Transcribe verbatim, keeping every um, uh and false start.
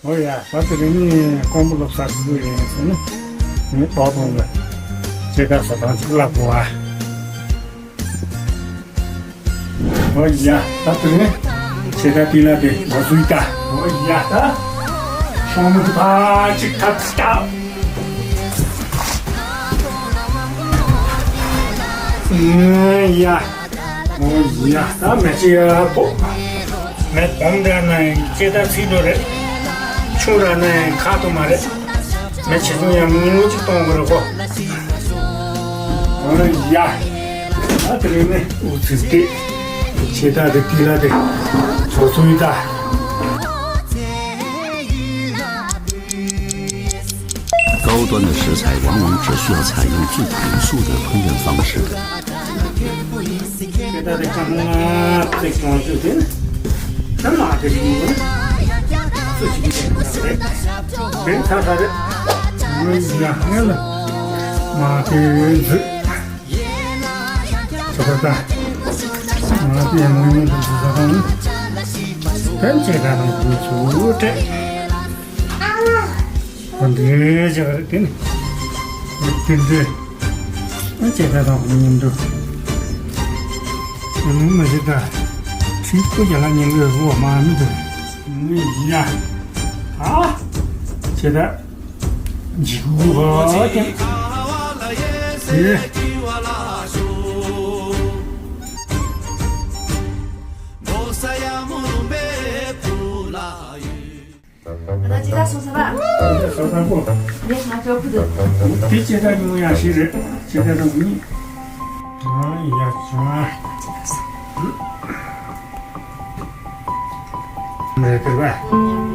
ཨོ་ཡ། ད་དེ་རིང་ནི་ཀོང་པོ་སློབ་གསར་དུ་ཡིན་ཟེར་ནས་ངས་ཏོག་ཏོག་ལ་ཆེ་ད་ས་དང་ཅིག་ལབ་དགོས་ཨ། ཨོ་ཡ། ད་དེ་རིང་ཆེ་ད་ཏི་ལ་དེ་ང་སུའི་ད། ཨོ་ཡ། ད་ཤོང་མོ་དེ་ཕ་ཅིག་ཐབས་ཅིག་ད། ཨུམ་ཡ། ཨོ་ཡ། ད་མེ་ལྕེ་ཡ་ཕོ། མེ་དམ་འདྲ་ན་ཡང་ལྕེ་ད་ཚིག་འགྲོ་རེད། ཆུང་ར་ན་ཡང་ཁ་ཐུག་མ་རེད། མེ་ཆེ་ཆུང་ཡང་མི་ངོ་ཅིག་གཏོང་དགོས་རེད་གོ། ཨོ་ཡ། ད་དེ་རིང་ནི་འུ་ཚིག་སྟེ། ཆེ་ད་དེ་ཏི་ལ་དེ་ཚོ་ཚོ་ཡི་ད། 高端的食材往往只需要采用最朴素的烹饪方式。 ཁྱེད་ད་དེ་ཀ་མ་དེ་གང་ཞུ་དེ་ད་མ་དེ་ཞུ་ནི་སུ་ཞིག་གིས་དེ་ཚ་ཚ་རེད། མི་ཡ་ཧེ་ལ་མ་དེ་འཛུད་ཚ་ཚ་ད་མ་དེ་མི་མི་དུ་འཛུད་ཚ་དང་། དེ་ཅེ་ད་དང་དུ་ཚུར་སྤྲད། འདི་བྱ་བ་རེད། དེ་ནི་དེ་འདྲའི་ཨ་ཅེ་ད་དང་མཉམ་དུ་མི་མི་ཞིག་ད་ཁྲིད་སྐུ་རྒྱ་ལ་ཉིན་གོས་རུ་མ་མི་འདུག་ནི་ཡ། ཨ་ཅེ་ད་འཇིགས་སྐུལ་བ་ཀྱང་དེ། ད་ཅི་ད་སོང་ས་བ། སོ་ས་པོ། ངས་ང་ཚོ་ཕུ་དུ། དེ་ཅི་ད་ཉུང་ཡ་ཞིག་རེད། ཅི་ད་རུང་ནི། ཨ་ཡ་ཅང་། མེད་དེ་བ།